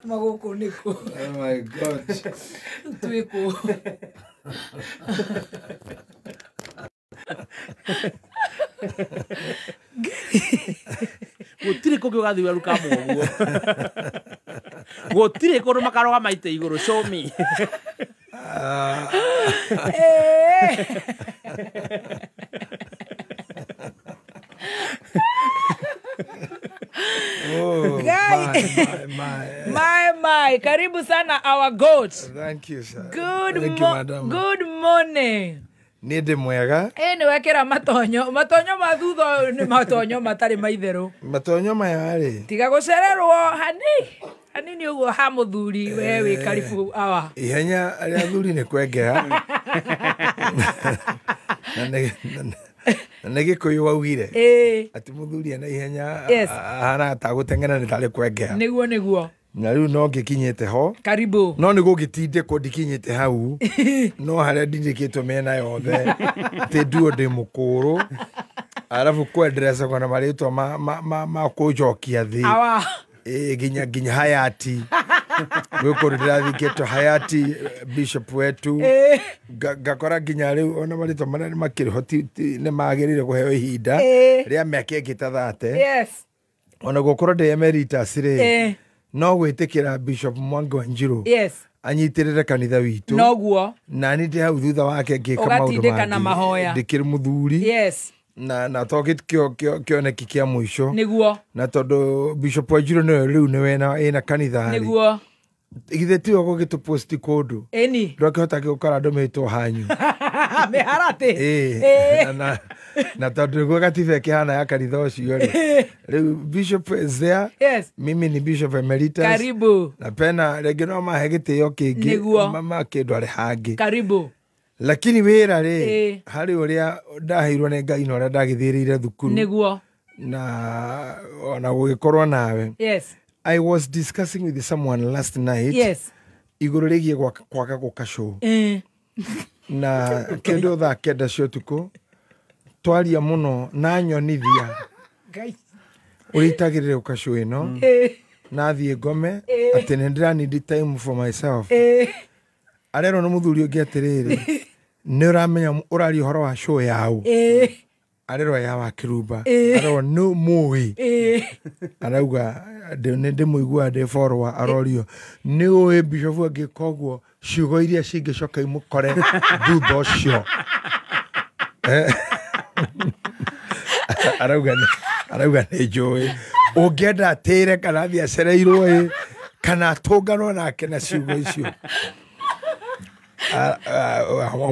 Magũkũ nĩkũ? Oh my God. Twĩkũ? Gũtirĩ kũngĩ ũgathiĩ weruka mũguo. Gũtirĩ kũndũ makarũgama itĩ igũrũ. Show me. Oh, Guy. my, my, my. My, my. Karibu sana our goat. Thank you, sir. Good, Thank you, madam. Good morning. Nĩ ndĩ mwega. Ĩ nĩ wekĩra matonyo. Matonyo ma thutha ũyũ nĩ matonyo matarĩ maitherũ. Matonyo maya rĩ. Tiga gũcererwo hani. Hanini ũguo ha mũthuri we wĩ karibu awa. Ihenya rĩa athuri nĩ kwengea. Na nĩ Gĩkũyũ waugire. Ĩ. Atĩ mũthuri ena ihenya Yes. ahana ta gũteng'era nĩ tarĩ kwengea. Nĩguo nĩguo. Na rĩu no ngĩkinyĩte ho. Karibu. No nĩ gũgĩtindĩkwo ndikinyĩte hau. No harĩa ndindĩkĩtwo mĩena yothe. Atĩ nduo ndĩ mũkũrũ. Arabu kwendrecagwo na marĩtwa ma kũnjokia thĩ. Awa. Ĩ, nginya Hayati. Gwĩ kũndũ ndĩrathikĩtwo Hayati Bishop wetu. Ngakora nginya rĩu ona marĩtwa marĩa makĩrĩ ho nĩ magĩrĩire kũheo ihinda rĩa mĩaka ĩngĩ ta 30. Yes. Ona gũkorwo ndĩ emeritus rĩ, no gwĩtĩkĩra Bishop Mwangi wa Njiru Yes. anyitĩrĩre kanitha witũ. Noguo. Na niĩ ndĩ hau thutha wake ngĩka maũndũ Ũgatindĩka na mangĩ. mahoya. Ndĩkĩrĩ mũthuri. Yes. Na to kĩoneki kĩa mũico. Nĩguo. Na tondũ Bishop Wanjiru nĩwe rĩu nĩwe ĩna kanitha rĩ. Nĩguo. Githĩ tiwe gũgĩtũposti kũndũ. Ĩni. Ndwakĩhota gũkora ndũmĩtwo hanyu. Mĩharatĩ. Ĩ. Na tondũ nĩguo gatiba ĩkĩhana ya kanitha ũcio rĩ. Rĩu Bishop is there. Yes. Mimi ni Bishop Emeritus. Karibu. Na pena rĩngĩ no mahe gĩtĩo kĩngĩ. Nĩguo. Makĩndware hangĩ. Karibu. Lakini wĩra rĩ, harĩ ũrĩa ndaheirwo nĩ Ngai na ũrĩa ndagĩthĩrĩire thukuru. Nĩguo. Na ona gũgĩkorwo nawe. Yes. I was discussing with someone last night. Yes. Igũrũ rĩgiĩ kwaga gũka show. Na kĩndũ thaa kenda cia ũtukũ twaria mũno na nyonithia Ngai. ũrĩa itagĩrĩire gũka show ĩno. Na thiĩ ngome atĩ nĩ ndĩra need time for myself. Arerwo nĩ mũthuri ũngĩ atĩrĩrĩ, nĩ ũramenya ũraria ũhoro wa show yaũ. Arerwo ya wa Kĩrumba. Arerwo nĩ mũĩ. Arauga nĩ ndĩmũiguaga ndĩ follower, arorio nĩ ũĩ Bishop angĩka ũguo ciugo iria cingĩcoka imũkore thutha ũcio. Arauga nĩ njũĩ. Ũngĩenda atĩre kana athiĩ acereirwo ĩ, kana atũnganwo nake na ciugo icio.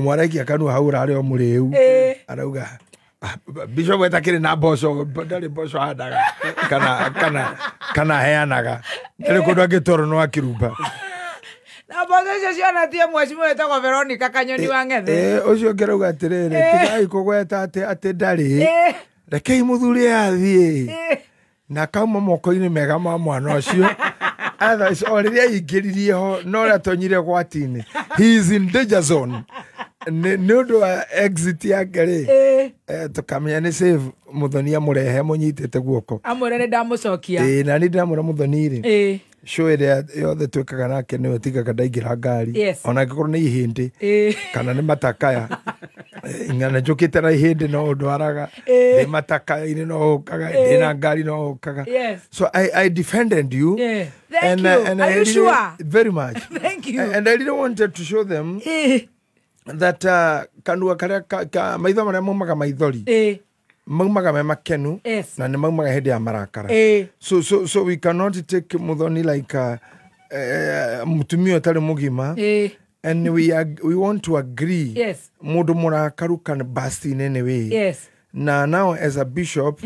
Mwaraikia kanua hau ũrarĩ o mũrĩu. Arauga Bishop etakĩrĩ na mboco, ndarĩ mboco handaga kana heanaga. Ndarĩ kũndũ angĩtwarwo nĩ wa Kĩrumba. Na mboco icio cionetie mheshimiwa wĩtagwo Veronica Kanyoni wa Ng'ethe. Ũcio ũngĩ arauga atĩrĩrĩ, tigai kũgweta atĩ ndarĩ. Rekei mũthuri athiĩ. Na kauma moko-inĩ mega ma mwana ũcio. Otherwise, o rĩrĩa aingĩririe ho, no ũrĩa atonyire gwati-inĩ. He is in danger zone. Nĩ ũndũ wa exit yake rĩ, tũkamenya nĩ safe Mũthoni amũrehe mũnyitĩte guoko. Amwĩre nĩ ndamũcokia. Na nĩ ndĩramwĩra Mũthoni rĩ, show ĩrĩa yothe twĩkaga nake nĩwe tigaga ndaingĩra ngari. Yes. Ona angĩkorwo nĩ ihĩndĩ, kana nĩ matakaya. Ng'ana njũkĩte na ihĩndĩ no ũndwaraga. Ndĩ matakaya-inĩ no ũkaga, ndĩ na ngari no ũkaga. Yes. So I defended you. Yeah. Thank you. And Are I you really, sure? Very much. Thank you. And I really wanted to show them that kanua karĩa maitho marĩa maumaga maithori maumaga me makenu. Yes. Na nĩ maumaga hĩndĩ ya marakara. So we cannot take Muthoni like mũtumia ũtarĩ mũgima. And we want to agree. Yes. Mũndũ mũrakaru can burst in any way. Yes. Na now as a bishop,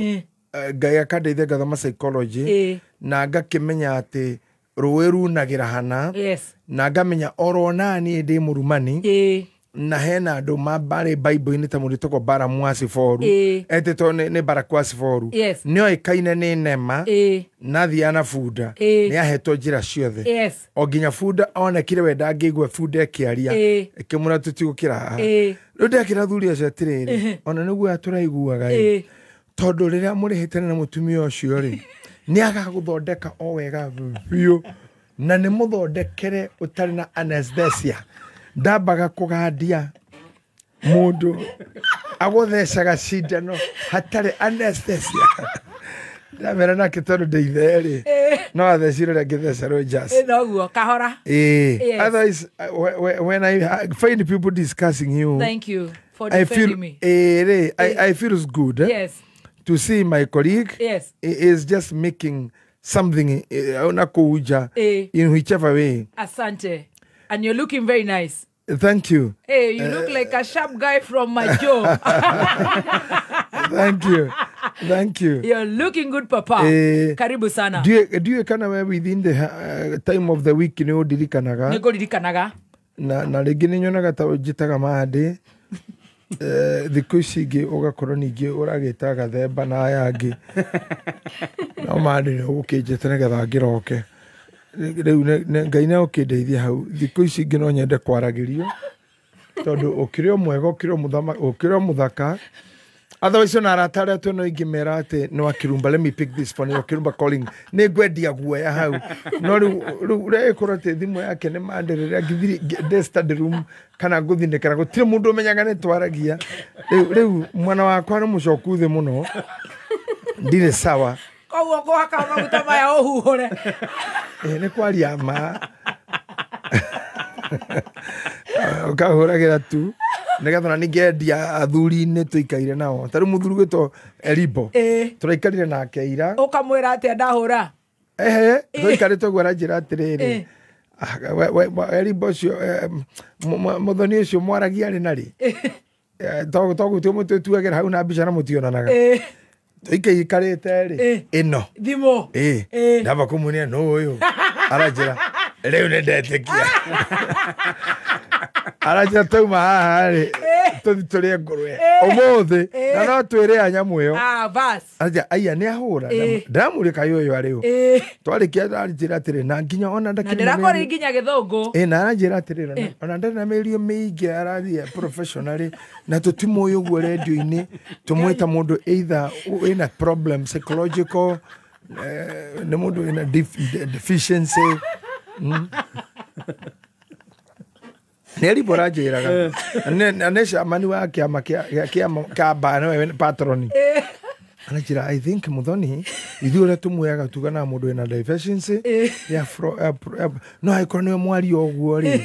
Ngai akandeithia ngathoma psychology. Na ngakĩmenya atĩ rũĩ runagĩra hana. Yes. Na ngamenya oro nani ndĩ mũrumani. Na hena andũ marĩ Bible-inĩ ta mũndũ wĩtagwo Balamu wa Siforu. Etĩtwo nĩ Baraku wa Siforu. Yes. Nĩoĩkaine nĩ nema. Na athiaga na bunda. Nĩ ahetwo njĩra ciothe. Yes. O nginya bunda onekire we ndangĩigua bunda ĩkĩaria. Ĩkĩmwĩra tũtigũkĩra haha. Rĩu ndekĩra athuri acio atĩrĩrĩ, ona nĩguo tũraiguaga ĩ, tondũ rĩrĩa mũrĩhĩtana na mũtumia ũcio rĩ, nĩ agagũthondeka o wega biũ. Na nĩ mũthondekere ũtarĩ na anesthesia. Ndambaga kũgandia mũndũ agũthecaga cindano hatarĩ anesthesia. Ndamera nake tondũ ndĩ ithe-rĩ, no athecire ũrĩa angĩtheca Rogers. Noguo kahora. Yes. Otherwise, when I find people discussing you, Thank you for I defending feel me. I feel it's good to see my colleague is just making something na kuja in whichever way. Asante. And you're looking very nice. Thank you. Hey, you look like a sharp guy from Majo. Thank you. Thank you. You're looking good, Papa. Karibu sana. Do you kana we within the time of the week nĩ ũndirikanaga? Nĩngũririkanaga. Na rĩngĩ nĩ nyonaga ta ũnjĩtaga mandĩ. Thikũ ici ingĩ ũgakorwo ningĩ ũragĩta gathemba na aya angĩ, no mandĩ nĩ ũgũkĩnjĩta nĩgetha ngĩroke. Rĩu Ngai nĩ ũkĩndeithia hau. Thikũ ici ingĩ no nyende kwaragĩrio tondũ ũkĩrĩ o mwega, ũkĩrĩ o mũthama, ũkĩrĩ o mũthaka. Otherwise ona arata arĩa twĩna ingĩmera atĩ nĩ Wakĩrumba, let me pick this phone, Wakĩrumba calling, nĩ ngwendia guoya hau. No rĩu ũrĩa ĩkorwo atĩ thimũ yake nĩ mandĩ rĩrĩa ngĩthiĩ ndĩ study room kana ngũthinĩkana, gũtirĩ mũndũ ũmenyaga nĩ twaragia. Rĩu mwana wakwa nĩ mũcoku thĩ mũno, ndirĩ sawa. Koguo kũhaka maguta maya ũhuhũre. Nĩ kwaria ma ũkahũragĩra tu nĩgetha ona ningĩendia athuri-inĩ tũikaire nao. Ta rĩu mũthuri gwĩtwo Eribo, tũraikarire nake ira. Ũkamwĩra atĩa ndahũra? Ehe, tũikarĩte ũguo aranjĩra atĩrĩrĩ, "Ah, Eribo ũcio, mũthoni ũcio mwaragia rĩ na rĩ? To mũtwĩtuagĩra hau na mbica na mũtionanaga." Tũikaikarĩte rĩ, ĩno Thimũ. Ndamba kũmuonia nũ ũyũ, aranjĩra rĩu nĩ ndetĩkia. Aranjĩra tauma haha rĩ, tũthi tũrĩe ngũrwe ũmũthĩ na no twĩrĩa nyamũ ĩyo. Ah, bas. Aranjĩra aiya nĩ ahũra. Ndamũria kaĩ ũyũ arĩ ũ. Twarĩkia aranjĩra atĩrĩ na nginya ona Na ndakĩrĩ na ndĩrakora mĩario. nginya gĩthũngũ. Na aranjĩra atĩrĩrĩ, ona ndarĩ na mĩario mĩingĩ, arathiĩ professionally na tũtimũĩ ũguo rendio-inĩ, tũmwĩta mũndũ either wĩna problem psychological, nĩ mũndũ wĩna deficiency. Nĩ Eribo aranjĩraga na nĩ camani wa kĩama kĩa kamba, nĩwe patroni. Anajĩra I think Muthoni ithuĩ ũrĩa tũmuoyaga tuga na mũndũ wĩna deficiency ya no angĩkorwo nĩwe mwaria ũguo rĩ.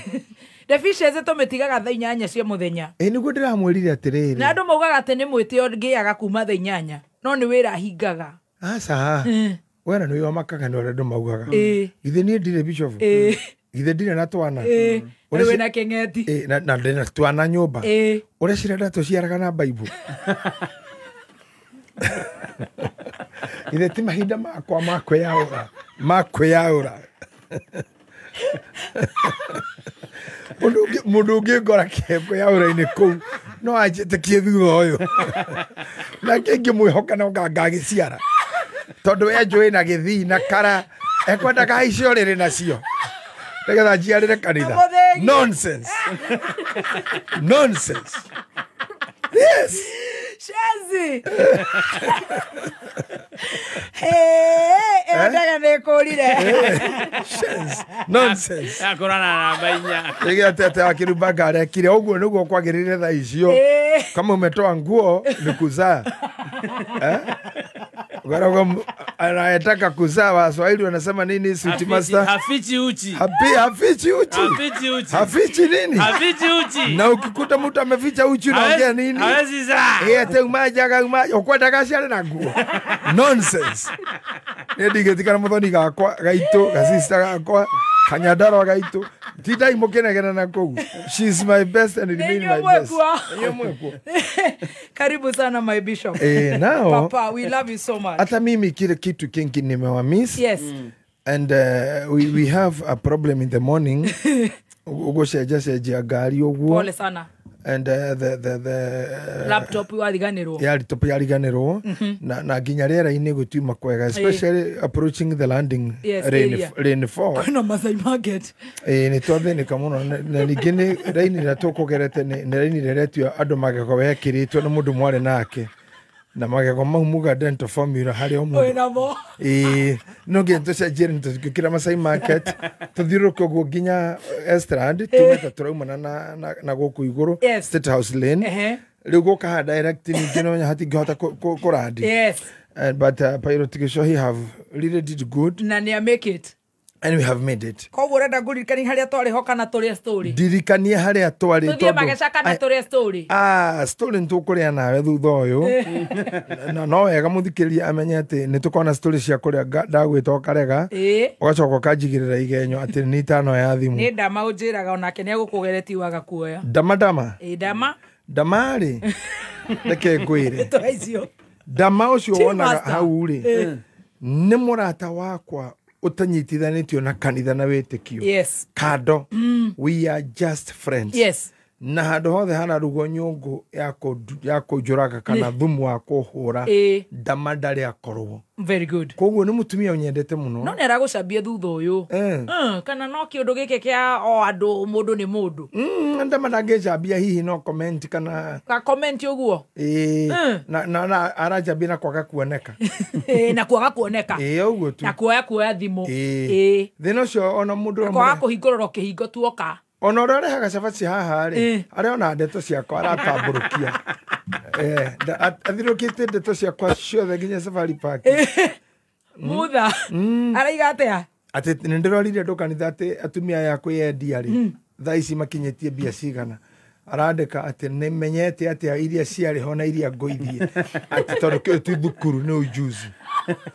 Deficiency tũmĩtigaga thaa 8 cia mũthenya. Ĩ nĩguo ndĩramwĩrire atĩrĩrĩ. Na andũ maugaga atĩ nĩ mwĩtĩo ngĩaga kuma thaa 8, no nĩ wĩra hingaga. Aca, wena nĩ wamakaga nĩ ũrĩa andũ maugaga. Githĩ niĩ ndirĩ bishop? Githĩ ndirĩ na twana? Rĩu wĩna kĩng'eti. Na ndĩ na twana nyũmba. Ũrĩa cirenda tũciaraga na baibũ, githĩ ti mahinda makwa ma kwĩyaũra, ma kwĩyaũra? Mũndũ ũngĩ ngora kwĩyaũra-inĩ kũu no anjĩtĩkie thutha ũyũ nake ingĩmwĩhoka no ngagĩciara tondũ we njũĩ na gĩthii na kara ekwendaga haice ũrĩrĩ nacio nĩgetha njiarĩre kanitha. Mũthĩgi. Nonsense, nonsense, yes. Shezi. Hey, ĩyo ndege nĩ ĩkũrire. Shenzi. Nonsense. Akorana na namba 4. Rĩgĩ atete wakĩrumba ngarekire ũguo nĩguo kwagĩrĩire thaa icio. Kama umetoa nguo ni kuzaa, eh? Ukaraga anayetaka kuzaa, Waswahili wanasema nini, sweet master? Hafichi uchi. Hafichi uchi. Hafichi uchi. Hafichi nini? Hafichi uchi. Na ukikuta mtu ameficha uchi unaongea nini? Hawezi zaa. Ate umajaga umaja ukwendaga aciare na nguo. Nonsense. Nĩ ndigĩtikana mũthoni gakwa gaitũ gasista gakwa kanyandarwa gaitũ tindai mũkĩnegena na kũu. She's my best and remain Nĩ my best. mwekwa. Nĩ mwekwa. Karibu sana, my bishop. Nao Papa, we love you so much. Hata mimi kile kitu kingi nimewamiss. And we have a problem in the morning ũgũcenja cenjia ngari ũguo. Pole sana. And the Laptop wariganĩrwo. Laptop yariganĩrwo na nginya rĩera-inĩ gũtiuma kwega, especially approaching the landing, rain, area. Rainfall. Kwĩna Masai Market. Nĩ twathĩnĩka mũno na ningĩ nĩ raini ĩrĩa tũkũgerete nĩ raini ĩrĩa ĩretio andũ magego wekĩrĩtwo nĩ mũndũ mwarĩ nake. Na magego mau muga dental formula harĩa o mũndũ. Wĩnamo. Ĩĩ, no nginya tũcenjie nĩ tũkĩra Masai Market tũthiũrũrũke ũguo nginya Estrand tume ta tũraumana na gũkũ igũrũ. Yes. State House Lane. Rĩu gũka haha direct ningĩ no hatingĩhota kũrandi. Yes. But Pilot Gichohi have really did good. Na nĩ a make it. And we have made it. Koguo ũrenda ngũririkanie harĩa twarĩ ho kana tũrĩe story? Ndirikanie harĩa twarĩ. Tũthiĩ mageca kana tũrĩe story? Ah, story nĩ tũkũrĩa nawe thutha ũyũ. Na no wega mũthikĩrĩria amenye atĩ nĩ tũkona story cia kũrĩa ndagwĩta ũkarega. Ũgacoka ũkanjigĩrĩra igenyo atĩ nĩ itano ya thimũ. Nĩ ndama ũnjĩraga onake nĩ egũkũgeretie waga kuoya. Ndama ndama. Ĩĩ ndama. Ndama rĩ, reke ngwĩre. Twa icio. Ndama ũcio wonaga hau rĩ, nĩ mũrata wakwa ũtanyitithanĩtio na kanitha na wĩtĩkio. Yes. Kando. We are just friends. Yes. Na handũ hothe hararugwo nyũngũ ya kũnjũraga kana thumu wa kũhũra, ndama ndarĩ akorwo. Very good. Koguo nĩ mũtumia ũnyendete mũno. No nĩ aragũcambia thutha ũyũ. Kana no kĩũndũ gĩkĩ kĩa o andũ mũndũ nĩ mũndũ. Ndama ndangĩcambia hihi no comment kana ka comment ũguo. Na aracambia na kwaga kuoneka. Na kwaga kuoneka. Ũguo tu. Na kuoya thimũ. Thĩna ũcio ona mũndũ kwaga kũhingũrĩrwo kĩhingo tuoka. Ona ũrĩa ũrehaga cabaci haha rĩ, arĩa ona ndeto ciakwa aratambũrũkia. Athirũkĩte ndeto ciakwa ciothe nginya Safari Park. Mutha araiga atĩa? Atĩ nĩ ndĩrorire andũ kanitha atĩ atumia aya kwĩyendia rĩ, thaa ici makinyĩtie mbia cigana. Arandĩka atĩ nĩ menyete atĩa iria ciarĩ ho na iria ngũithie. Atĩ tondũ kĩu ti thukuru nĩ ujuzi.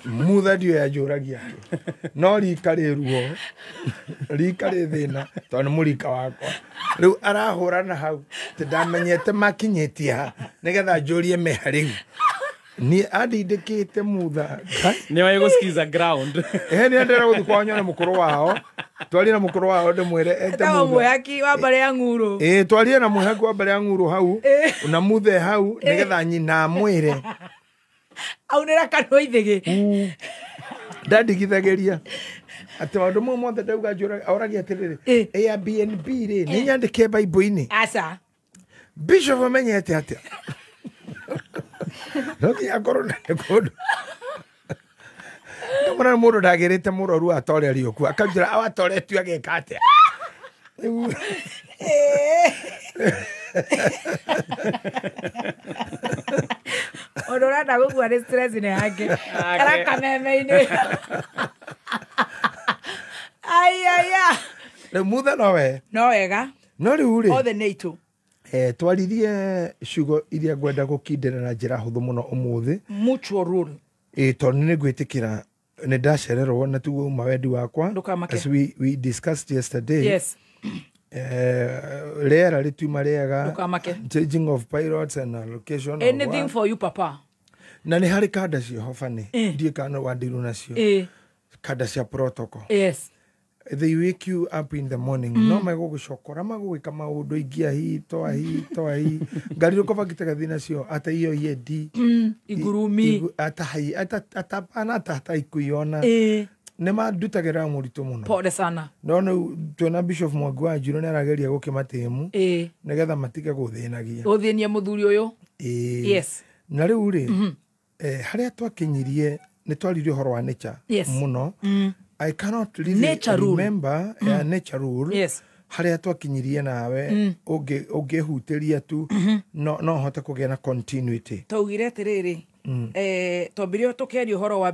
Mutha ndiũĩ anjũragia kĩ. No rika rĩ ruo, rika rĩ thĩna, tondũ nĩ mũrika wakwa. Rĩu arahũrana hau atĩ ndamenyete makinyĩtie ha nĩgetha njũrie meha rĩu. Niĩ andindĩkĩte Mutha. Nĩ waĩ gũskiza ground. Nĩ ndĩrenda gũthiĩ kwao nyone mũkũrũ wao. Twarie na mũkũrũ wao ndĩmwĩre ete Etagwo Mutha. Mwĩhaki wa mbarĩ ya Ng'uro. Twarie na Mwĩhaki wa mbarĩ ya Ng'uro hau na Mutha hau nĩgetha nyina amwĩre. Aunĩra kanua ithĩgĩ. Ndandigithagĩria atĩ maũndũ mau mothe ndauga oragia atĩrĩrĩ, Airbnb rĩ nĩ nyandĩke Bible-inĩ? Aca. Bishop amenyete atĩa? No nginya akorwo na kũndũ. Ndamũra mũndũ ndagĩrĩte mũrwaru atorerio kuo akanjĩra awatoretio ageka atĩa? Ũndũ ũrenda gũkua nĩ stress nĩ yake. Kana kameme-inĩ. Ai ai ai. Rĩu Mutha no we. No wega. No rĩu rĩ. Othe nĩ itũ. Twaririe ciugo iria ngwenda gũkindĩra na njĩra hũthũ mũno ũmũthĩ. Mutual rule. Tondũ nĩ ngwĩtĩkĩra nĩ ndacererwo na tiguo uma wendi wakwa. As we discussed yesterday. Yes. Rĩera rĩtiuma rĩega. Changing of pilots and allocation. Anything for you papa. Na nĩ harĩ kanda ciĩho bani. Ndiũĩ kana wandirwo nacio. Kanda cia protocol. Yes. They wake you up in the morning. No megũgũcokora magũgwĩka maũndũ ingia hii toa hii toa hii. Ngari rũkoba ngĩtega thĩ nacio ata iyo yendi. Igurumi. Ata hai ata pana ata ikuiona. Nĩ mandutagĩra mũritũ mũno. Pole sana. No rĩu twĩna Bishop Mwangi wa Njirũ nĩ arageria gũkĩmatĩmu nĩgetha matige gũthĩnagia. Gũthĩnia mũthuri ũyũ. Yes. Na rĩu rĩ, harĩa twakinyirie nĩ twaririe ũhoro wa nature mũno. I cannot really nature remember nature rule. Yes. Harĩa twakinyirie nawe ũngĩhutĩria tu no hote kũgĩa na continuity. Twaugire atĩrĩrĩ, twambirie tũkĩaria ũhoro wa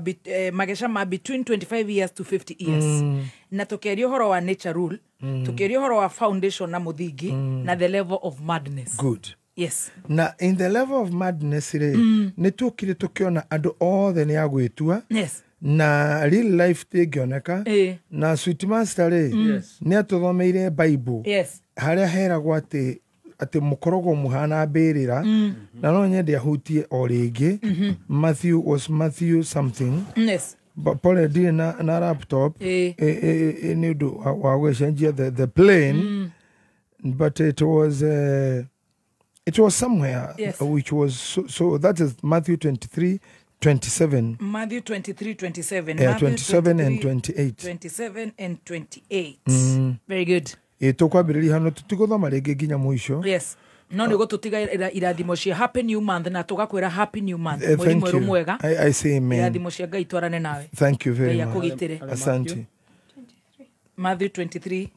mageca ma between 25 years to 50 years. Na tũkĩaria ũhoro wa nature rule, tũkĩaria ũhoro wa foundation na mũthingi na the level of madness. Good. Yes. Na in the level of madness rĩ, nĩ tuokire tũkĩona andũ othe nĩ agwĩtua. Yes. Na real life tingĩoneka. Na Sweet Master rĩ, nĩ atũthomeire Bible. Yes. Harĩa heragwo atĩ mũkorogwo mũhana mbĩrĩra. Na no nyende ahutie o rĩngĩ. Matthew was Matthew something. Yes. But pole ndirĩ na laptop. Nĩ ũndũ wa gũcenjia the plane. But it was somewhere. Yes. Which was so that is Matthew 23:27. Matthew 23:27. Yeah, 27 and 28. 27 and 28. Very good. Tũkwambĩrĩria hano tũtigũthoma rĩngĩ nginya mũico. Yes. No nä gå tå tiga irathimo cia happy new month na tå gakwä ra happy new month mweri Thank mwerå you. mwega. I say amen. Irathimo cia Ngai twarane nawe. Thank you very Ngai much. akũgitĩre. Asante. Matthew 23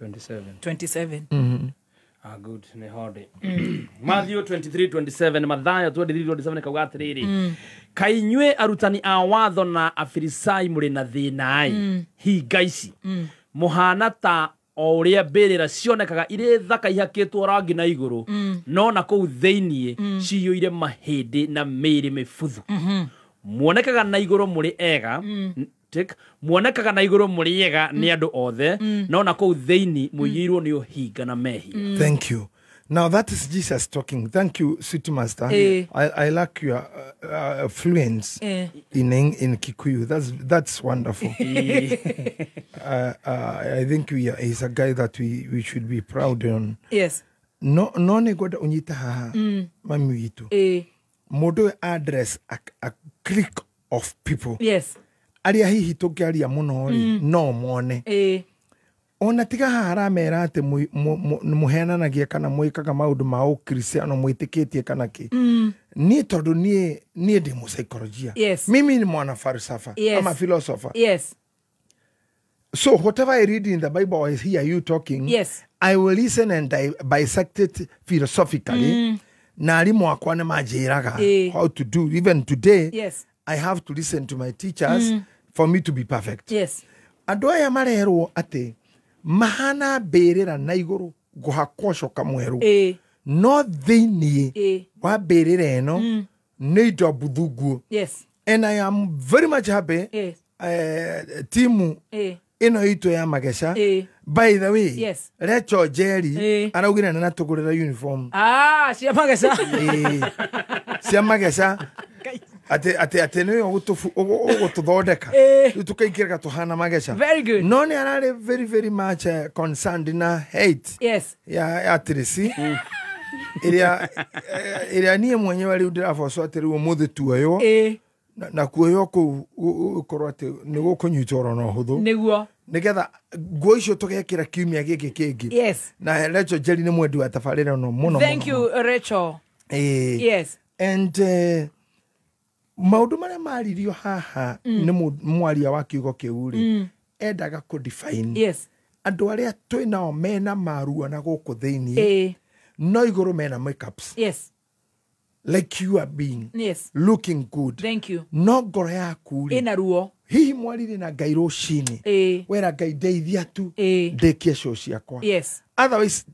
27. 27. Ah, good. Nĩ holiday. Matthew 23:27, Mathayo 23:27 kauga atĩrĩrĩ, kaĩ inyuĩ arutani a watho na afirisai mũrĩ na thĩna-ĩ, hinga ici mũhana ta o ũrĩa mbĩrĩra cionekaga irĩ thaka ihakĩtwo rangi na igũrũ, no na kũu thĩiniĩ ciyũire mahĩndĩ na mĩĩrĩ mĩbuthu. Muonekaga na igũrũ mũrĩ ega, tick, muonekaga na igũrũ mũrĩ ega nĩ andũ othe, no na kũu thĩinĩ mũiyũirwo nĩ ũhinga na mehia. Thank you. Now that is Jesus talking. Thank you, sweet master. Eh. I like your fluence Eh. in Kikuyu. That's wonderful. I think he's a guy that we should be proud on. Yes. No no nĩ ngwenda ũnyite haha mami witũ. Eh. Mũndũ ũyũ address a clique of people. Yes. Arĩa hihi tũngĩaria mũno rĩ no mone. Eh. Ona tiga haha aramera atĩ mũheananagia kana mwĩkaga maũndũ ma ũkristiano mwĩtĩkĩtie kana kĩ. Niĩ tondũ niĩ ndĩ mũsaikolojia. Yes. Mimi ni mwana falsafa. Yes. I'm a philosopher. Yes. So whatever I read in the Bible or hear you talking, Yes. I will listen and I bisect it philosophically. Na arimũ akwa nĩ manjĩraga Eh. how to do. Even today, Yes. I have to listen to my teachers for me to be perfect. Yes. Andũ aya marerwo atĩ mahana mbĩrĩra na igũrũ ngũhakwo coka mwerũ Eh. no thĩiniĩ Eh. wa mbĩrĩra ĩno nĩ indo mbuthu nguo. Yes. And I am very much happy. Yes. Timu Eh. ĩno itũ ya Mageca. Eh. By the way, Yes. Rachel Njeri Eh. araugire nĩ natũgũrĩra uniform. Ah, cia Mageca. Eh, cia Mageca atĩ nĩwe ũgũtũthondeka Eh. rĩu tũkaingĩraga tũhana Mageca. Very good. No nĩ ararĩ very very much concerned na hate Yes. ya Tracy ĩrĩa ĩrĩa niĩ mwenyewe rĩu ndĩrabocwo atĩ rĩu ũmũthĩ tuoywo Eh. na kuoywo kũu ũkorwo atĩ nĩ gũkũnyitwo oro na ũhũthũ Nĩguo. nĩgetha nguo icio tũgekĩra kiumia gĩkĩ kĩngĩ. Yes. Na Rachel Njeri nĩ mwendi wa tabarĩra ĩno mũno. Thank mũno, you, Rachel. mũno. Eh. Yes. And maũndũ marĩa maririo haha nĩ mwaria wa kiugo kĩu rĩ endaga kũ define Yes. andũ arĩa twĩ nao mena maruo na gũkũ thĩiniĩ Eh. no igũrũ mena makeups Yes. like you are being Yes. looking good. Thank you. No ngoro yaku rĩ Ĩna ruo. hihi mwarire na Ngai rũcinĩ Eh. wera Ngai ndeithia tu Eh. ndĩkie show ciakwa. Yes. Otherwise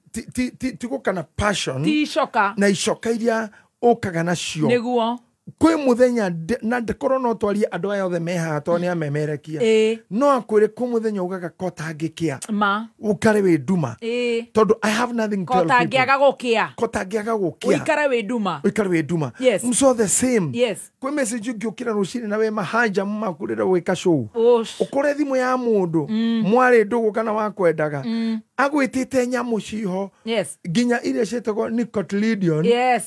ti gũka na passion Ti icoka. na icoka iria ũkaga nacio. Nĩguo. Kwĩ mũthenya na ndĩkorwo no twarie andũ aya othe me haha tondũ nĩ amemerekia. Eh. No akwĩre kwĩ mũthenya ugaga ko tangĩkĩa Ma. ũkare wĩ nduma Eh. tondũ I have nothing to tell people. Kotangĩaga gũkĩa. Ko tangĩaga gũkĩa Ũikare wĩ nduma. ũikare wĩ nduma. Yes. So the same. Yes. Kwĩ message ũngĩũkĩra rũcinĩ na wĩ mahanja makurĩra gwĩka show Ũsh. ũkore thimũ ya mũndũ mwarĩ ndũgũ kana wakwendaga agwĩtĩte nyamũ ciho Yes. nginya iria ciĩtagwo nicotyledon. Yes.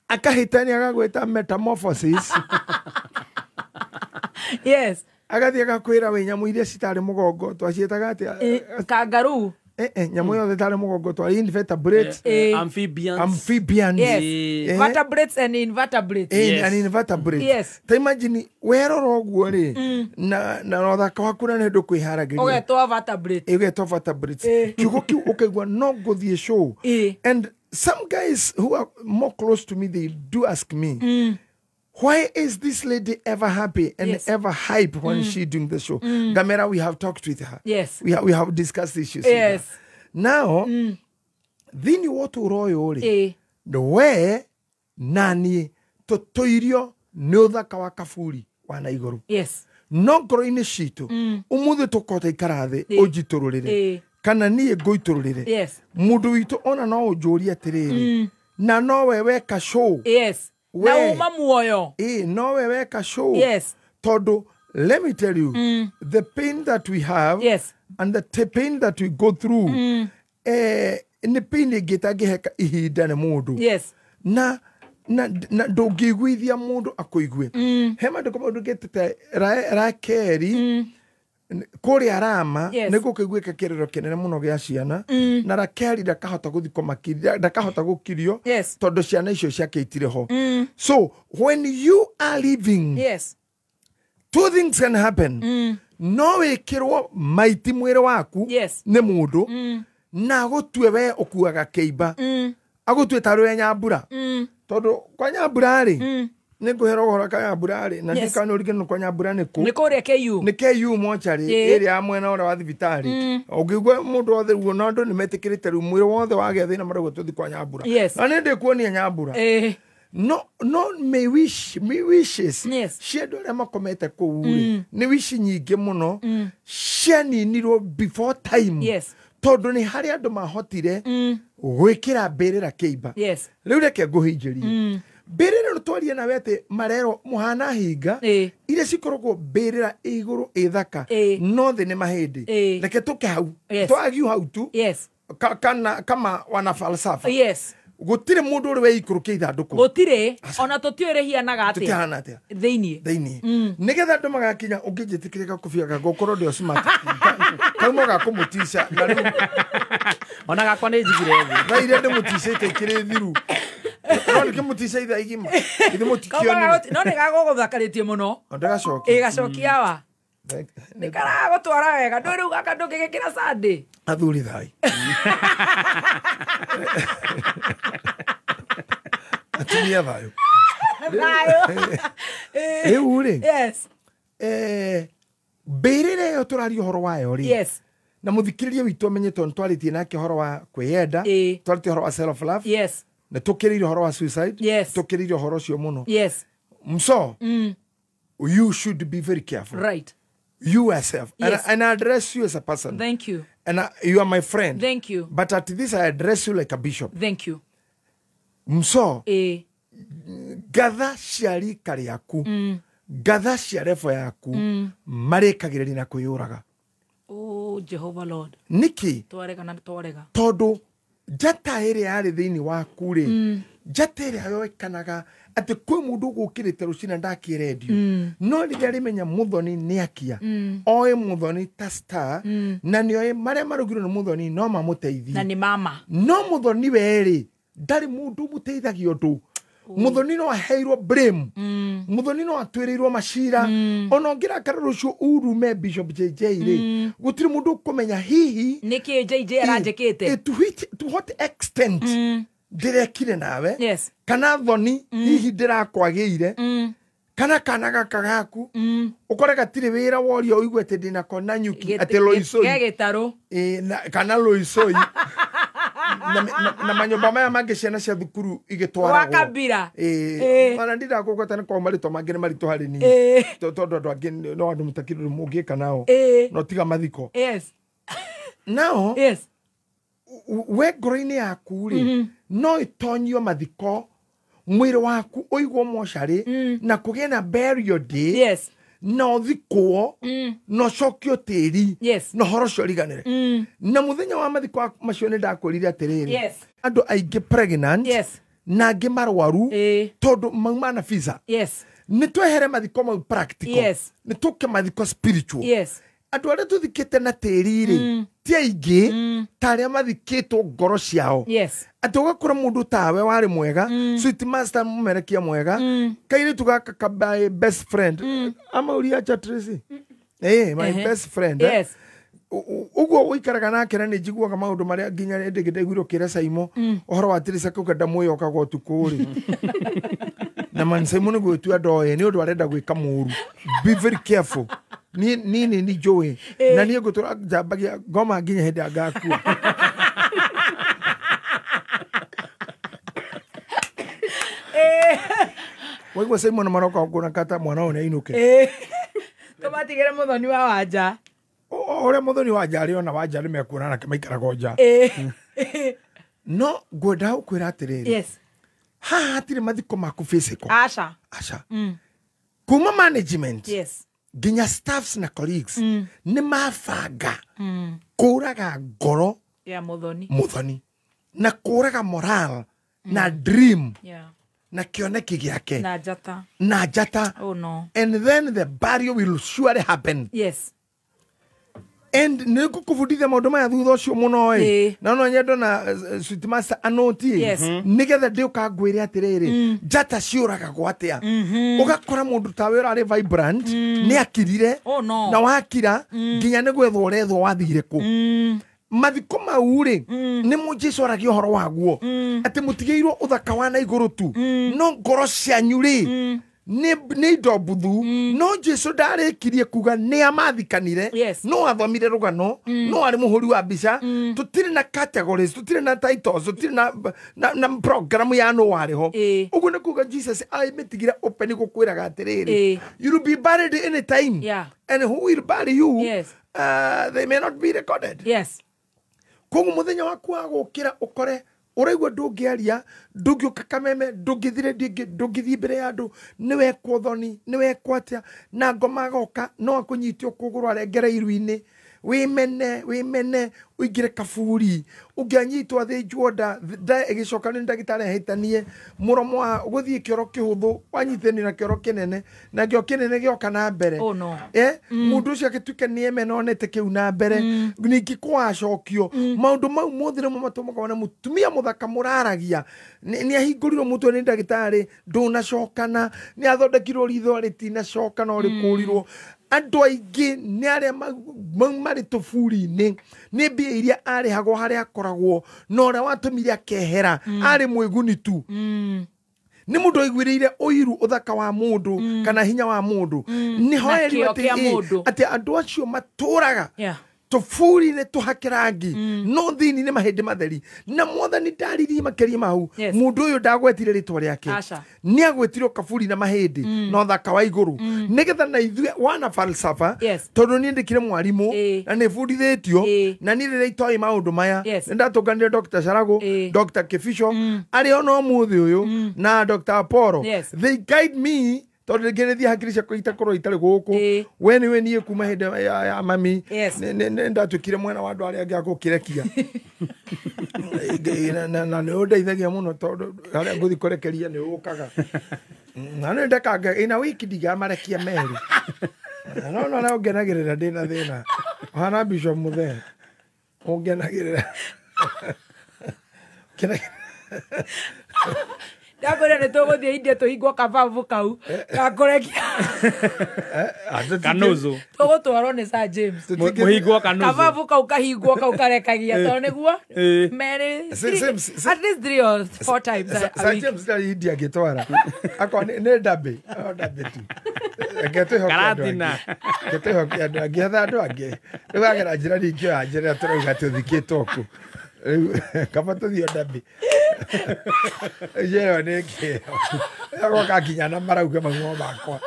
Akahĩtania agagwĩta metamorphosis. Yes. Agathiĩ agakwĩra wĩ nyamũ iria citarĩ mũgongo twaciĩtaga atĩa? Eh, kangaroo. Nyamũ yothe ĩtarĩ mũgongo twarĩ invertebrates. Eh. Amphibians. Amphibians. Yes. Eh. Vertebrates and invertebrates. Yes. And invertebrates. Yes. Ta imagine werora ũguo rĩ na ũthaka waku na nĩ ndũkwĩharagĩria Ũgetwo vertebrate. ĩgetwo vertebrates. Eh. Kiugo kĩu ũkaigua no ngũthiĩ show. Eh. And some guys who are more close to me, they do ask me, why is this lady ever happy and Yes. ever hype when she doing the show? Gamera, we have talked with her. Yes. We have discussed issues with her. Yes. Now, thĩinĩ wa ũtũũro ũyũ rĩ, Eh. we na niĩ tũtũirio nĩ ũthaka wa kaburi wa na igũrũ. Yes. No ngoro-inĩ citũ ũmũthĩ tũkota ikara thĩ Eh. ũnjitũrũrĩre Eh. kana niĩ ngũitũrũrĩre. Yes. Mũndũ witũ ona no ũnjũrie atĩrĩrĩ na nowe weka show. Yes. Na We. uma muoyo. Ĩ nowe weka show. Yes. Tondũ let me tell you the pain that we have Yes. and the pain that we go through nĩ pain ĩngĩ ĩtangĩheka ihinda nĩ mũndũ. Yes. Na ndũngĩiguithia mũndũ akũigue. He maandĩko mau ndũngĩtĩte Rakeri Kũrĩa Rama Yes. nĩ gũkĩiguĩka kĩrĩro kĩnene mũno gĩa ciana na Rakeli ndakahota gũthikwo makĩria, ndakahota gũkirio Yes. tondũ ciana icio ciake itirĩ ho. So when you are living, Yes. two things can happen. No wĩkĩrwo maiti mwĩrĩ waku Yes. nĩ mũndũ na agũtue we ũkuaga kĩimba, agũtue tarĩ we Nyambura, tondũ kwa Nyambura rĩ, nĩ ngũhera ũhoro ka Nyambura rĩ, na Yes. ndikana ũrigano kwa Nyambura nĩ kũ Nĩ kũrĩa KU. Nĩ KU mocarĩ Ĩĩ. ĩrĩa ya mwena ũrĩa wa thibitarĩ. Ũngĩigua mũndũ wothe ruo, na andũ nĩ metĩkĩrĩte rĩu mwĩrĩ wothe wagĩa thĩna marauga tũthi kwa Nyambura. Yes. Na nĩ ndĩkuonia Nyambura. Ĩĩ. No may wish, may wishes Yes. cia andũ arĩa makomete kũu rĩ, nĩ wishi nyingĩ mũno cianinirwo before time. Yes. Tondũ nĩ harĩ andũ mahotire gwĩkĩra mbĩrĩra kĩimba. Yes. Rĩu reke ngũhingĩrie mbĩrĩra ĩno twarie nawe atĩ marerwo mũhana hinga Ĩĩ. iria cikoragwo mbĩrĩra ĩ igũrũ ĩ thaka, Ĩĩ. no thĩ nĩ mahĩndĩ. Ĩĩ. Reke tũke hau. Yes. Twagiu hau tu. Yes. Kana kama wana falsafa, Yes. gũtirĩ mũndũ ũrĩ weikũrũkia ithandũkũ. Gũtirĩ ona tũtiũĩ rĩhianaga atĩa. Tũtihana atĩa thĩiniĩ. Thĩiniĩ nĩgetha andũ magakinya ũngĩnjĩtĩkĩria gakũbia gakwa ũkorwo ndĩ o smart kauma ga kũmũtica na rĩu Ona gakwa nĩ njigire thĩ. Thaa iria ndĩmũticĩte ikĩrĩ thiru, no ndĩkĩmũtica ithaa igima ithe mũtikionire. No nĩ gagũgũthakarĩtie mũno. Ndĩgacokia. Ĩ gacokia wa nĩ karagũtwara wega, ndũĩ rĩu gaka ndũngĩgĩkĩra Sunday. Athuri thai, atumia thayũ. Thayũ. Rĩu rĩ, Yes. mbĩrĩra ĩyo tũraria ũhoro wayo rĩ, Yes. na mũthikĩrĩria witũ amenye tondũ nĩtwarĩtie nake ũhoro wa kwĩyenda, Ĩĩ. twarĩtie ũhoro wa self love, Yes. nĩ tũkĩrĩire ũhoro wa suicide, Yes. tũkĩrĩire ũhoro ũcio mũno. Yes. So you should be very careful, Right. you yourself. Yes. And I address you as a person. Thank you. And you are my friend. Thank you. But at this I address you like a bishop. Thank you. Mso Ĩĩ. ngatha cia rika rĩaku, ngatha cia rebo yaku, marĩkagĩrĩria na kwĩyũraga. Oh Jehovah Lord. Nĩkĩ? Twarega na twarega. Tondũ njata ĩrĩa yarĩ thĩinĩ waku rĩ, njata ĩrĩa yoekanaga atĩ kwĩ mũndũ ũgũkĩrĩte rũcinĩ ndakie rendio, no rĩrĩa rĩmenya Mũthoni nĩ akia, oĩ Mũthoni ta star, na nĩoĩ marĩa marugirwo nĩ Mũthoni no mamũteithie. Na nĩ mama. No Mũthoni werĩ ndarĩ mũndũ ũmũteithagia ũndũ. Mũthoni no aheirwo blame, Mũthoni no atwĩrĩirwo macira, ona ũngĩrakara rũciũ urume Bishop JJ rĩ, gũtirĩ mũndũ ũkũmenya hihi Nĩ kĩ JJ aranjĩkĩte. To what extent ndĩrekire nawe, Yes. kana thoni hihi ndĩrakwagĩire, kana kana gaka gaku ũkore gatirĩ wĩra woria ũigue atĩ ndĩnako na nyuki atĩ loisoi. Ge gĩtarũ. Ĩ, kana loisoi na manyũmba maya mangĩ ciana cia thukuru igĩtwaragwo Gwa Kabira. Ĩ, Ĩ. ona ndindakũgweta nĩ kwa marĩtwa mangĩ nĩ maritũ harĩ niĩ. Ĩ. Tondũ andũ angĩ no andũ mũtakĩrĩ mũngĩka nao, Ĩ. no tiga mathiko Yes. nao. Yes. We ngoro-inĩ yaku rĩ, no ĩtonyio mathiko mwĩrĩ waku ũigwo mocarĩ na kũgĩe na burial day, Yes. na ũthikwo na ũcokio tĩri, Yes. na ũhoro ũcio ũriganĩre. Na mũthenya wa mathiko macio nĩ ndakwĩrire atĩrĩrĩ, Yes. andũ aingĩ pregnant Yes. na angĩ marwaru, Ĩĩ. tondũ mauma na visa. Yes. Nĩ twehere mathiko mau practical, Yes. nĩ tũke mathiko spiritual. Yes. Andũ arĩa tũthikĩte na tĩri rĩ ti aingĩ ta arĩa mathikĩtwo ngoro ciao. Yes. Atĩ ũgakora mũndũ tawe warĩ mwega, sweet master, mũmerekia mwega, kairĩtu gaka ka my best friend, amauria acha Tracy, my best friend, eh. Yes. Ũguo ũikaraga nake na nĩ njiguaga maũndũ marĩa nginya hĩndĩ ĩngĩ ndaiguire ũkĩra Saimo ũhoro wa Teresa kau ndamwĩyokaga ũtukũ rĩ, na man Saimo nĩ gwĩtua ndoĩ nĩ ũndũ arenda gwĩka mũru. Be very careful. Niĩ nĩ njũĩ na niĩ ngũtũra njambagia ngoma nginya hĩndĩ ĩrĩa ngakua. Waigua Simon maroka kũna kata mwana ũyũ nĩainũke. Tũmatigĩre Mũthoni wa Wanja. Ũrĩa Mũthoni wa Nja arĩ ona Wanja nĩ mekuona nake maikaraga nja. No ngwenda gũkwĩra atĩrĩrĩ, Yes. haha hatirĩ mathiko maku physical. Aca. Aca. Kuma management Yes. nginya staffs na colleagues nĩ mabanga kũraga ngoro Ya Mũthoni. Mũthoni na kũraga moral na dream Yeah. na kĩoneki gĩake Na njata. Na njata. Oh no. And then the burial will surely happen. Yes. And nä ngå kå bundithia maå ndå maya thutha å cio må no ä na no nyendo na sweet master anåti Yes. nä getha ndä å ka ngwä re atä rä rä njata ciå ragagwo atä a å gakora må ndå tawe å rarä vibrant nä akirire Oh, no. na wakira nginya nä gwethwo å rethwo wathire kå mathiko mau rä nä mo Jesu aragia å horo waguo atä må tigä irwo å thaka wa na igå rå tu no ngoro cianyu rä nä indo mbuthu no Jesu ndarä kirie kuga nä amathikanire Yes. no athomire rå gano no arä må hå ri wa mbica tå tirä na categories tå tirä na titles tå tirä na program ya no warä ho Ĩĩ. å guo nä kuga Jesus amä tigire open gå kwä raga atä rä Ĩĩ. rä you will be buried any time Yeah. and who will bury you Yes. they may not be recorded Yes. koguo muthenya waku wa gukira ukore uraigua ndungiaria ndungiuka kameme ndungithire ndingi ndungithie mbere ya andu ni wekwo thoni ni wekwo atia na ngoma agoka no akunyite ukuguru arengere iru-ini wimene wimene uingire kaburi ungianyitwo athinjwo nda nda ĩgĩcoka nĩ ndagĩtarĩ ahĩtanie mũromo wa gũthiĩ kĩoro kĩhũthũ wanyitĩni na kĩoro kĩnene na kĩoro kĩnene gĩoka na mbere Oh, no. Mũndũ ũcio agĩtuĩka nĩ emena onete kĩu na mbere ningĩ kwacokio maũndũ mau mothe nĩmo matũmaga wone mũtumia mũthaka mũraragia nĩ ahingũrirwo mũtwe nĩ ndagĩtarĩ ndũnacokana nĩ athondekirwo ritho rĩtinacoka no rĩkũrirwo andũ aingĩ nĩ arĩa mau marĩ tũburi-inĩ nĩ mbia iria arĩhagwo harĩa akoragwo na ũrĩa watũmire akehera arĩ mwĩguni tu nä må ndå aiguä ũiru ũthaka wa mũndũ kana hinya wa mũndũ nä Na hoerio kĩo kĩa mũndũ. atä andå acio matũraga Yeah. tũburi-inĩ tũhake rangi no thĩinĩ nĩ mahĩndĩ matheri na mwathani ndaririe makĩria mau Yes. mũndũ ũyũ ndagwetire rĩtwa rĩake Aca. nĩ agwetirwo kaburi na mahĩndĩ na ũthaka wa igũrũ nĩgetha na ithuĩ wana falsafa Yes. tondũ niĩ ndĩkire mwarimũ Ĩĩ. na nĩ bundithĩtio Ĩĩ. na niĩ rĩrĩa itoĩ maũndũ maya Yes. nĩ ndatũnganire Dr. Carago Ĩĩ. Dr. Kĩbico arĩa ona ũmũthĩ ũyũ na Dr. Apollo Yes. they guide me tondå rä ngä rä thiä hakiri ciakwa itakorwo itarä gå kå Ĩĩ. we nä we niä kuma hä ndä ya mami Yes. nä ndatuä kire mwena wa andå arä angä agå kä rekia na nä å ndeithagia må no tondå harä a ngå thiä kå rekeria nä å kaga na nä ndekanga ina wiki ndigamarekia merä no no å ngenagä rä ra ndä na thä na hana bishop må thee å ngenagä rä ra Ndakwĩra nĩ tũgũthiĩ India tũhingwo kababu kau gakũrekia Kanuzu. tũgũtwarwo nĩ Sir James Mũhingwo kanuzu. kababu kau kahingwo kau karekagia tondũ nĩguo Ĩĩ. merĩ Same- at least three or four times a week. James ndarĩ India angĩtwara akorwo nĩ ndambĩ o ndambĩ tu reke twĩhoke andũ angĩ. Karatina. Reke twĩhoke andũ angĩ etha andũ angĩ rĩu agera njĩra ningĩ oya njĩra ĩrĩa tũrauga tũthikĩtwo kũ rĩu kaba tũthiĩ o ndambĩ njĩra ĩyo nĩ ĩngĩ agoka nginya na marauga mau makwa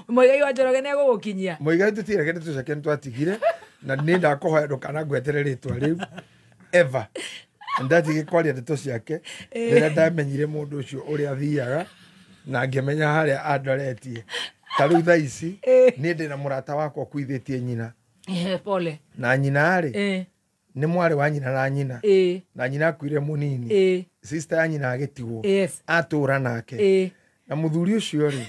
Mũigai wa Njoroge nĩ egũgũkinyia Mũigai tũtireke nĩ tũceke nĩ twatigire na nĩ ndakũhoya ndũkanangwetere rĩtwa rĩu ever ndatige kwaria ndeto ciake rĩrĩa ndamenyire mũndũ ũcio ũrĩa athiaga na ngĩmenya harĩa andoretie ta rĩu thaa ici niĩ ndĩ na mũrata wakwa ũkuithĩtie nyina Eh, pole na nyina rĩ Eh, nĩ mwarĩ wa nyina na nyina eh, na nyina akuire mũnini eh, sister ya nyina agĩtigwo yes atũra nake eh, na mũthuri ũcio rĩ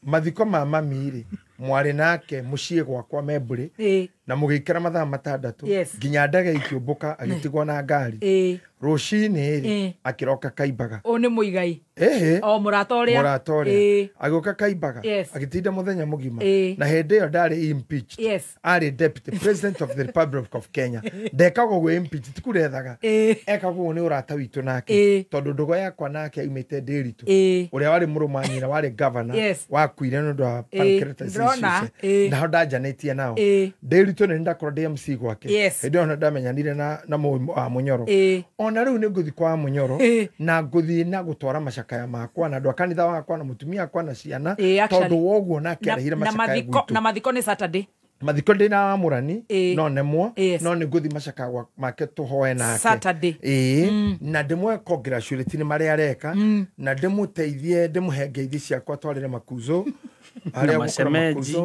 mathiko ma mami rĩ mwarĩ nake mũciĩ gwakwa membũrĩ eh, na mũgĩikara mathaa matandatũ Yes. nginya ndege ikĩũmbũka agĩtigwo na ngari eh. rũcinĩ rĩ Eh. akĩroka kaimbaga Ũyũ nĩ Mũigai ĩhĩ o mũrata ũrĩa mũrata ũrĩa Eh, agĩũka kaimbaga Yes. agĩtinda mũthenya mũgima Eh. na hĩndĩ ĩyo ndarĩ impeached Yes. arĩ deputy president of the republic of Kenya ndekagwo ũguo impeached ti kurethaga Eh. ekagwo ũguo nĩ ũrata witũ nake Eh. tondũ ndũgo yakwa nake aumĩte ndĩritũ Eh. ũrĩa warĩ mũrũme wa nyina warĩ governor Yes. wakuire nĩ ũndũ wa Eh, pancreatitis ndĩrona. issues. Eh. naho ndanjanĩtie nao Eh. ndĩritũ nĩ ndakorwo ndĩ MC gwake Yes. hĩndĩ ĩyo nĩ ndamenyanire na wa Mũnyoro Eh. ona rĩu nĩ ngũthiĩ kwa Mũnyoro Eh. na ngũthiĩ na gũtwara macakaya makwa na andũ a kanitha wakwa na mũtumia wakwa na ciana Eh, actually. tondũ woguo nake na, arehire na, macakaya mathiko, gwitũ na mathiko nĩ Saturday mathiko ndĩ na wamũrani Ĩĩ. no nemwo Yes. no nĩ ngũthiĩ macakaya make tũhoe nake Saturday. ĩĩ na ndĩmwe congratulate nĩ marĩa areka na ndĩmũteithie ndĩmũhe ngeithi ciakwa twarĩre makuzo arĩa mashemeji.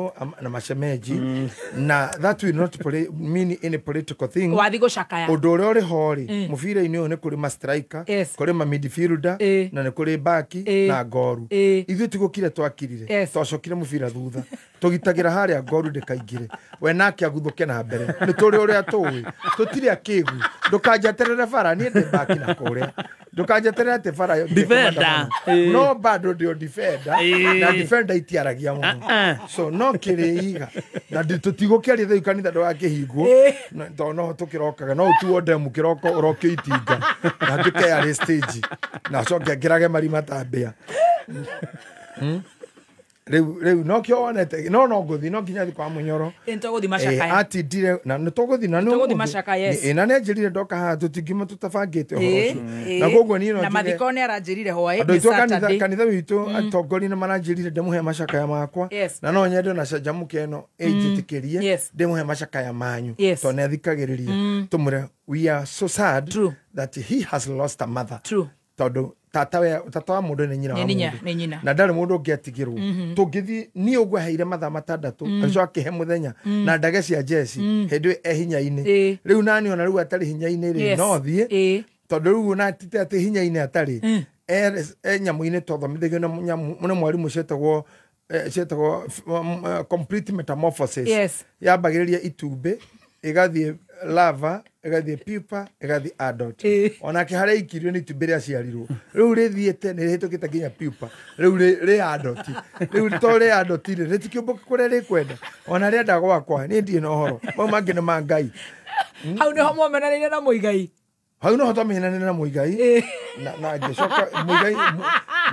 Na mashemeji na that will not mean any political thing. Wathi gũcakaya. Ũndũ ũrĩa ũrĩ ho rĩ, mũbira-inĩ ũyũ nĩ kũrĩ ma striker, kũrĩ ma midfielder, na nĩ kũrĩ baki na ngoru. Ithuĩ tigũkire twakirire, twacokire mũbira thutha, tũgitagĩra harĩa ngoru ndĩkaingĩre, we nake aguthũke na mbere. Nĩ tũrĩ ũrĩa tũĩ, tũtirĩ akĩgu. Ndũkanjeterere bara, niĩ ndĩ baki na kũrĩa. Ndũkanjeterere atĩ bara Defender. No bado ndio defender, na defender itiaragia mũno. So no kĩrĩiga na tũtigũkĩaria thĩu kanitha ndũgakĩhingwo, tondũ no tũkĩrokaga, no ũtuo ndemu kĩroko ũrokio itinga na nduĩke yarĩ stage na acoke ngĩrage marima ta mbĩa. Rĩu no kĩo wonete, no ngũthiĩ, no nginya thiĩ kwa Mũnyoro. Nĩ tũgũthiĩ macakaya. Atindire na nĩ tũgũthiĩ na nĩ Tũgũthiĩ ũmũthĩ. macakaya, yes. Na nĩ anjĩrire ndoka haha tũtingiuma tũtabangĩte ũhoro ũcio. Na koguo niĩ no Na njuge mathiko nĩ aranjĩrire hwaĩ, andũ nĩ aitũ a kanitha, Saturday. kanitha witũ atongoria nĩ maranjĩrire ndĩmũhe macakaya makwa. Yes. Na no nyende ona canjamũke ĩno ĩnjĩtĩkĩrie ndĩmũhe macakaya manyu. Yes. Tondũ nĩ athikagĩrĩria. Tũmwĩre we are so sad True. that he has lost a mother. True. Tondũ tata wa mũndũ nĩ nyina wa Nĩ mũndũ. nĩ nyina. Na ndarĩ mũndũ ũngĩ atigĩrwo. Tũngĩthiĩ niĩ ũguo aheire mathaa matandatũ, agĩcoka akĩhe mũthenya na ndage cia jeci hĩndĩ ĩyo e hinya-inĩ. Rĩu nani ona rĩu atarĩ hinya-inĩ rĩ, no thiĩ. Tondũ rĩu ona tite atĩ hinya-inĩ atarĩ, e nyamũ-inĩ twathomithagio nĩ mwarimũ cietagwo complete metamorphosis. Yes. Yambagĩrĩria itumbĩ, ĩgathiĩ lava, ĩgathiĩ pupa, ĩgathiĩ adult. Onake harĩa aikirio nĩ itumbĩ rĩaciarirwo. Rĩu rĩthiĩte nĩ rĩhĩtũkĩte nginya pupa. Rĩu rĩ adult. Rĩu to rĩ adult rĩ, rĩtikĩũmbũka kũrĩa rĩkwenda. Ona rĩenda gwakwa, niĩ ndirĩ na ũhoro. Mau mangĩ nĩ ma Ngai. Hau nĩho mwamenanĩire na Mũigai. Hau noho twamenyanĩire na Mũigai. Na ngĩcoka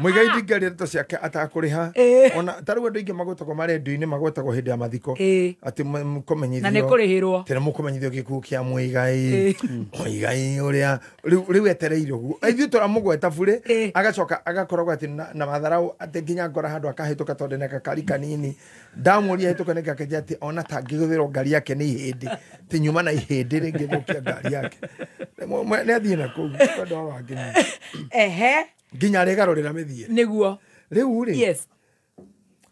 Mũigai ndingĩaria ndeto ciake atakũrĩha. Ona ta rĩu andũ aingĩ magwetagwo marendio-inĩ, magwetagwo hĩndĩ ya mathiko. Atĩ mũkũmenyithio. Na nĩ kũrĩhĩrwo. Atĩ nĩ mũkũmenyithio gĩkuũ kĩa Mũigai. Mũigai ũrĩa rĩu etereire ũguo. Ithuĩ tũramũgweta burĩ, agacoka agakoragwo atĩ na matharaũ atĩ nginya ngora handũ akahĩtũka tondũ nĩ gakari kanini. Ndamũria ahĩtũka nĩ gakĩnjĩra atĩ ona tangĩgũthĩrwo ngari yake nĩ ihĩndĩ. Atĩ nyuma na ihĩndĩ rĩngĩthũkia ngari yake. Nĩ athiĩ na kũu, kwenda ũhoro wangĩ mũno. Ehe. Nginya rĩgarũrĩra mĩthiĩre. Nĩguo. Rĩu rĩ, Yes.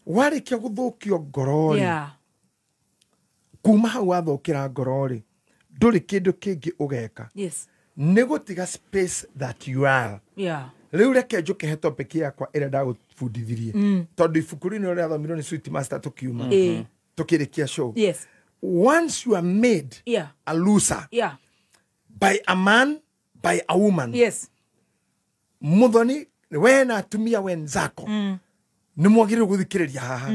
warĩkia gũthũkio ngoro rĩ, Yeah. kuma hau wathũkĩra ngoro rĩ, ndũrĩ kĩndũ kĩngĩ ũgeka. Yes. Nĩ gũtiga space that you are. Yeah. Rĩu reke njũke he topic yakwa ĩrĩa ndagũbundithirie. Tondũ ibuku rĩu nĩrĩo rĩathomirwo nĩ Sweet Master tũkiuma. Tũkĩrĩkia show. Yes. Once you are made a loser by a man, by a woman. Yes. Muthoni, we na atumia wenzako. Nĩ mwagĩrĩirwo gũthikĩrĩria haha.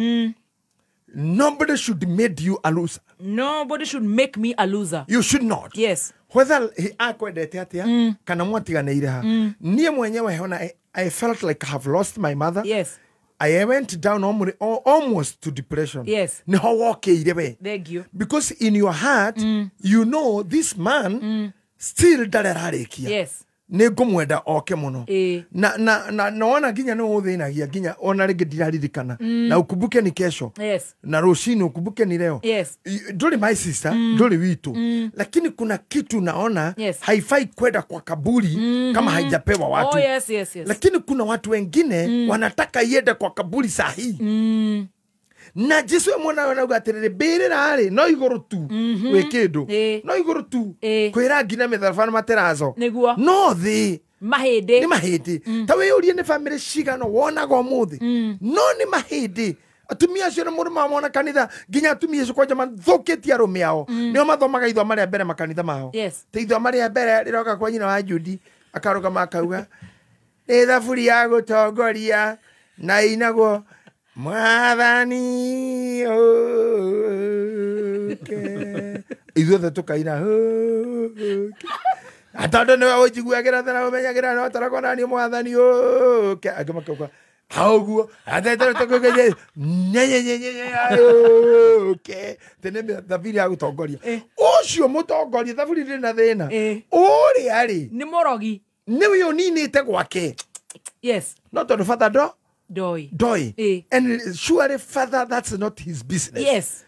Nobody should made you a loser. Nobody should make me a loser. You should not. Yes. Whether he akwendete atia kana mwatiganĩire ha. Niĩ mwenyewe hona I felt like I have lost my mother. Yes. I went down almost to depression. Yes. Nĩho wokĩire we. Thank you. Because in your heart, you know this man still ndarĩ ararĩkia. Yes. Nĩ ngũmwenda oke mũno. Na nona nginya nĩ ũthĩnagia nginya ona rĩngĩ ndiraririkana. Na ukumbuke ni kesho. Yes. Na rũcinĩ ukumbuke ni leo. Yes. Ndũrĩ my sister, ndũrĩ witũ. Lakini kuna kitu naona haifai kwenda kwa kaburi kama haijapewa watu. Oh, yes, yes, yes. Lakini kuna watu wengine wanataka iende kwa kaburi sahi. Na Jesu mwana arauga atĩrĩrĩ, mbĩrĩra rĩ no igũrũ tu wĩ kĩndũ, no igũrũ tu kwĩra nginya mĩtharaba na materazo. Nĩguo. No thĩ mahĩndĩ nĩ mahĩndĩ. Ta wĩyũrie nĩ bamĩrĩ cigana wonaga ũmũthĩ, no nĩ mahĩndĩ. Atumia acio nĩ mũndũ mamona kanitha, nginya atumia acio kwanja mathũkĩtie arũme ao. Nĩo mathomaga ithoma rĩa mbere makanitha mao. Yes. Ta ithoma rĩa mbere rĩroka kwa nyina wa Judy, akarũgama akauga nĩ thaburi ya gũtongoria na inagwo Mwathani oke. Ithuothe tũkaina oke. Tondũ nĩwe ũnjiguagĩra tha na ũmenyagĩra no ũtaragwo naniĩ Mwathani oke. Angĩ makauga hau ũguo oke. Tene thaburi ya gũtongoria. Ũcio mũtongoria thaburi ndĩrĩ na thĩna. Ũrĩa rĩ nĩ mũrogi. Nĩwe ũninĩte gwake. Yes. No tondũ batha ndo Doi. Doi. And surely, Father, that's not his business. Yes.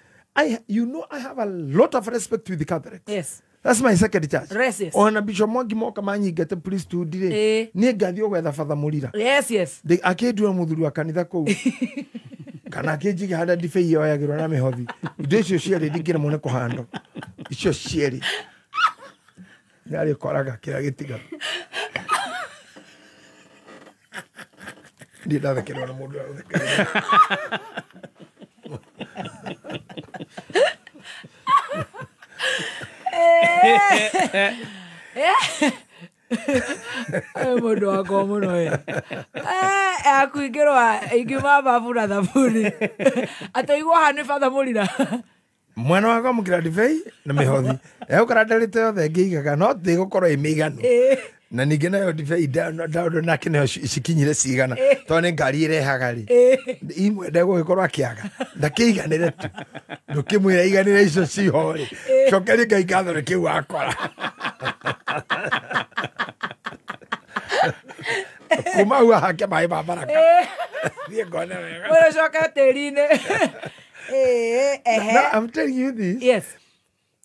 You know, I have a lot of respect with the Catholics. Yes. That's my second church. Yes, yes. Ona Bishop Mwangi moka manyingate priesthood rĩ, niĩ ngathiĩ gwetha Father Mũrira. Yes, yes. Akĩndua mũthuri wa kanitha kũu. Kana kĩnjige harĩa ndibei yoyagĩrwo na mĩhothi. Indo icio cierĩ ndingĩremwo nĩ kũhandwo. Icio cierĩ. Nĩarĩkoraga kĩrĩa gĩtigaru. Ndirĩ ndathekererwo nĩ mũndũ ũrĩa ũthekereire. Mũndũ wakwa mũno we. Akuingĩrwo ingiuma babu na thabuni. Atũigwo haha nĩ batha mũrira. Mwana wakwa mũkĩra ndibei na mĩhothi. Egũkora ndarĩte yothe ngĩigaga no ndĩgũkorwo ĩ mĩiganu. Na ningĩ nayo ndibei ndaũndũ nake nayo cikinyire cigana tondũ nĩ ngari ĩrehaga rĩ imwe ndegũgĩkorwo akĩaga ndakĩiganĩre tu ndũkĩmwĩra iganĩre icio ciho rĩ cokeria Ngai ngatho nĩ kĩu wakora. Kuma hau ahake maĩ ma baraka. Thiĩ ngone wega. Mwĩrĩ ũcoke tĩri-inĩ. Now, I'm telling you this. Yes.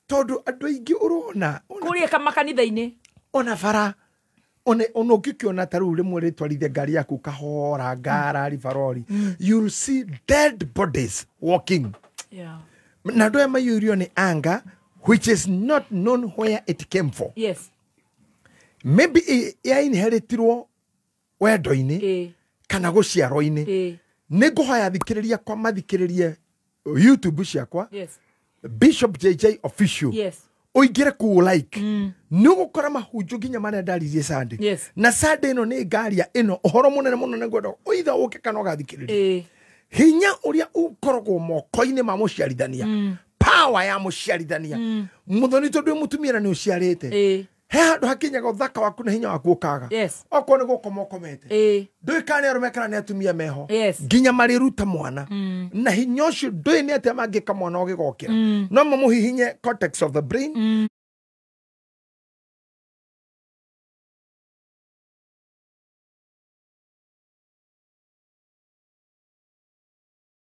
Tondũ andũ aingĩ ũrona kũrĩa makanitha-inĩ ona bara ona ũngĩkĩona ta rĩu rĩmwe rĩtwarithia ngari yaku kahora ngara ribarori, you'll see dead bodies walking. Yeah. Na andũ aya maiyũirio nĩ anger which is not known where it came from. Yes. Maybe ya inheritirwo wendo-inĩ kana gũciarwo-inĩ. Nĩ ngũhoya thikĩrĩria kwa mathikĩrĩrie YouTube ciakwa. Yes. Bishop JJ Official. Yes. Ũingĩre kũu like. Nĩ ũgũkora mahunjio nginya marĩa ndaririe Sunday. Yes. Na Sunday ĩno nĩ ngaria ĩno ũhoro mũnene mũno nĩ ngwenda ũitha ũke kana ũgathikĩrĩria. Hinya ũrĩa ũkoragwo moko-inĩ ma mũciarithania. Power ya mũciarithania. Mũthoni tondũ wĩ mũtumia na nĩ ũciarĩte. He handũ hakinyaga ũthaka waku na hinya waku ũkaga. Yes. Okorwo nĩ gũkoma ũkomete. Ndũĩ kana nĩ arũme kana nĩ atumia meho. Yes. Nginya marĩruta mwana. Na hinya ũcio ndũĩ nĩ atĩa mangĩka mwana ũgĩgokĩra. No mamũhihinye cortex of the brain.